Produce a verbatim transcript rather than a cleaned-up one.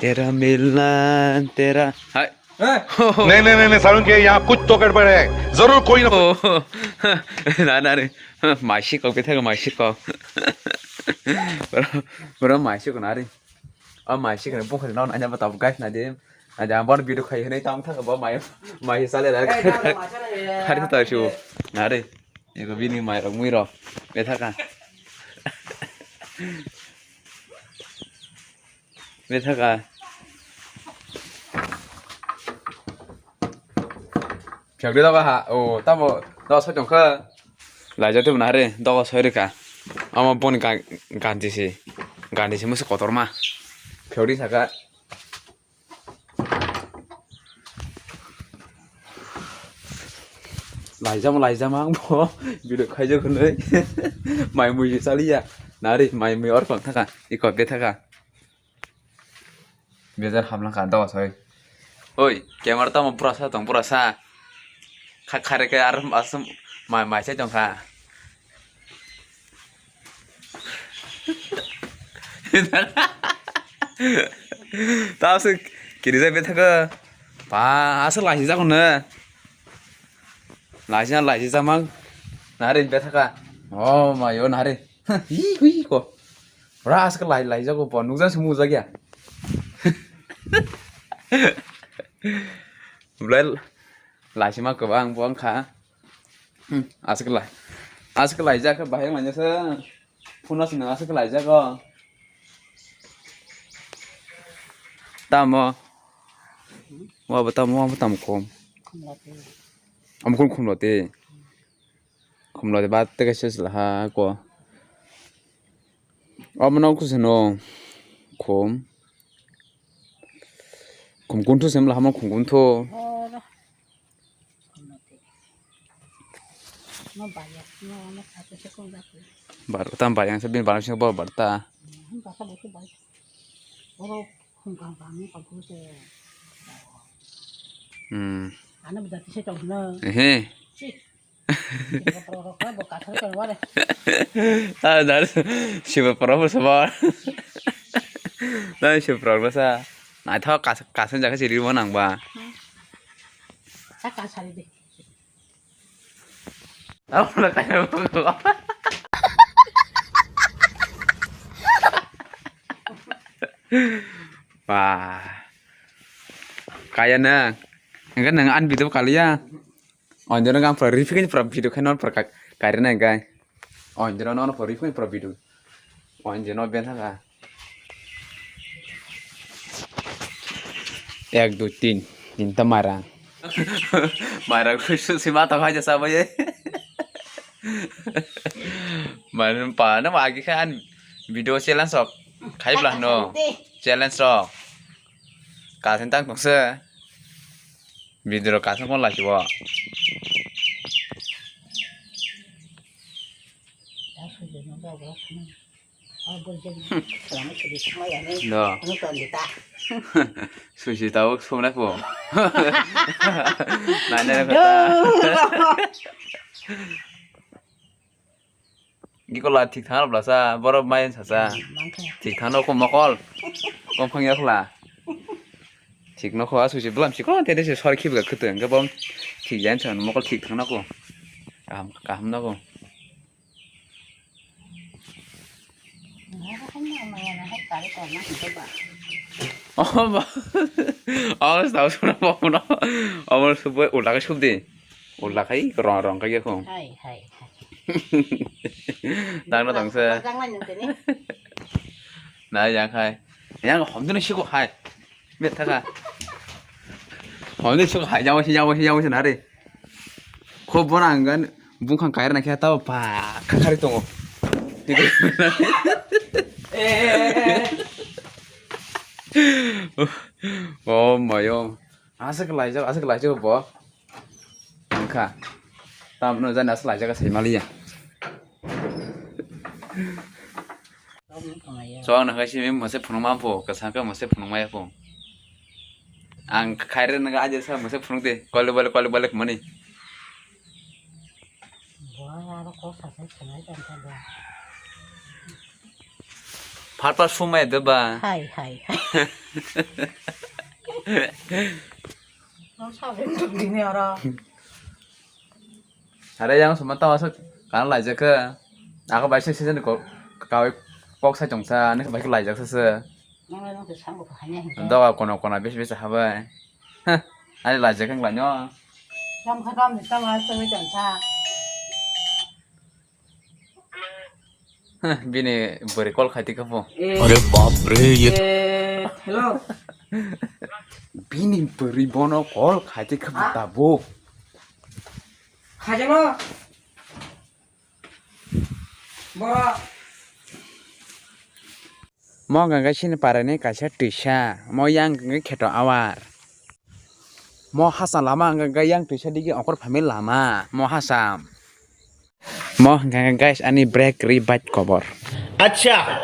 Tera milna tera. Hai. नहीं नहीं नहीं नहीं सारुण के यहाँ कुछ तो गड़बड़ है। जरूर कोई ना कोई। Oh, na na re. Maisi kok, betha kok, maisi kok. Bro, bro, maisi kok na re. Oh, maisi kok, bung khari non anya bata guys na de. Ada bor video khai hene tam thang bo mai, mai sale la. Hari ta shu. Na re. Ego bini mai rok mui rok. Betha kok. Bethaka. Phiyok de doga ha. O, tamo doga soi tongkha. Laijak tei bo nahari doga soi rika. Amo boni ga-, ganti si. Ganti si musi kotorma. Phiyok di saka. Laijama, laijama ang bo. Video khaijak hwnwi. Mai mui chaliya. Nari, mai mui or pang thaka. Iko bethaka. Bejar hamlangkha doga soi. Oi, camera tamo pura sa tong, pura sa. Kha khare khe ar asum mai mai sai tongkha. Ta aswk kirijak bethaka. Ba, aswk laisijak hwnwi. Laisina laisijak mang. Nari bethaka. Oh, mayo nari. Hi, hui ko. Pura aswk lai, laijago bo. Nukjak se mujak ya. Belai laisima kwbang bo wngkha. Hmm, aswk lai. Aswk laijak khe bahai wnglainasa. Phone no swnam aswk laijago. Tamo. Wabo tamo, wabo tamo kom. Amo kun khumlo te. Khumlo de bat teke ses laha ko. Omo no kusa no khum. Khum kunthu sem laha mo khum kunthu. Bar tam bar yang sebin bar sing bo bar ta. Hmm. Ehe. Ah, dar sibo poro bo sabo. Dar sibo poro bo sa. Naithok kas-, kasen jaka siri bo nang ba. Sa kasari de. Abo na kaya bo. Ba. Kaya na. Enggak nang an bidu kali ya. Onjoro gang pura rifi kani pura video khaino pura ka-, kairina gai. Onjoro no pura rifi kani pura video. Onjoro ben thaka. Ek, dui, tin. Tinta mairang. Mairang khusu sima to khaja sabaye. Mairang pa na agi khan video challenge rok khai bla no. Challenge rok. Kasen tang tongse. Video rok kaisa phone laichio. No. Susi tau sumna ko. Nanya ko ta. Iko la thik thang rwla sa, borok mayan sa sa. Hmm, mangkha. Thik thang no ko mokol. Kom phang yak la. Thik no ko asu si blam si ko te se sor khib ga khutun ga bom. Thik jan sa mokol thik thang no ko. Kaham, kaham no ko. Oh, ba. Oh, tau suna ba no. Oh, suboi ulta ke subdi. Ulta kai rong rong kai ko. Hai, hai, hai. Tang no tang se. Tang lai nung tini. Na yang hai. Yang hom dino siko hai. Bethaka. Hom dino siko hai. Yang wasi, yang wasi, yang wasi nari. Kho bona anggan bungkhang kair na khe tao pa khakhari tongo. Oh mayo. Aswk laijak, aswk laijak bo. Wngkha. Tamno jani aswk laijak sai maliya. So ang nangkha simi mose phunukma pho, kwsang khe mose phunukma ya pho. Ang khaire nangkha aja sa mose phunuk de, kole bole, kole bole kmani. Harpa sumai de ba. Hai, hai, hai. Ang sabi dini oro. Are yang suma tawa sa kana laijak kha. Ako bai se season ko kawi kok sa chong sa ani bai laijak sa se. Nang nang te sango ko hanya hin. Doga kono kono bes bes habai. Hah, ani laijak kha nglai no. Kam kha kam ni tawa sa wi chong sa. Hah, bini bwrwi call khai twi kha bo. Eh. Are bap re, ye. Eh, hello. Bini bwrwi bono call khai twi kha bo. Ah? Tabuk. Khai jalo. Bora. Mo hwnka khe chini parani kaisa twisa, mo yang hwnka khe kheto awar. Mo hacham lama hwnka khe yang twisa digi ongkhor phaimani lama, mo hacham. Mo hwnka khe guys ani break ri bike kobor. Acha.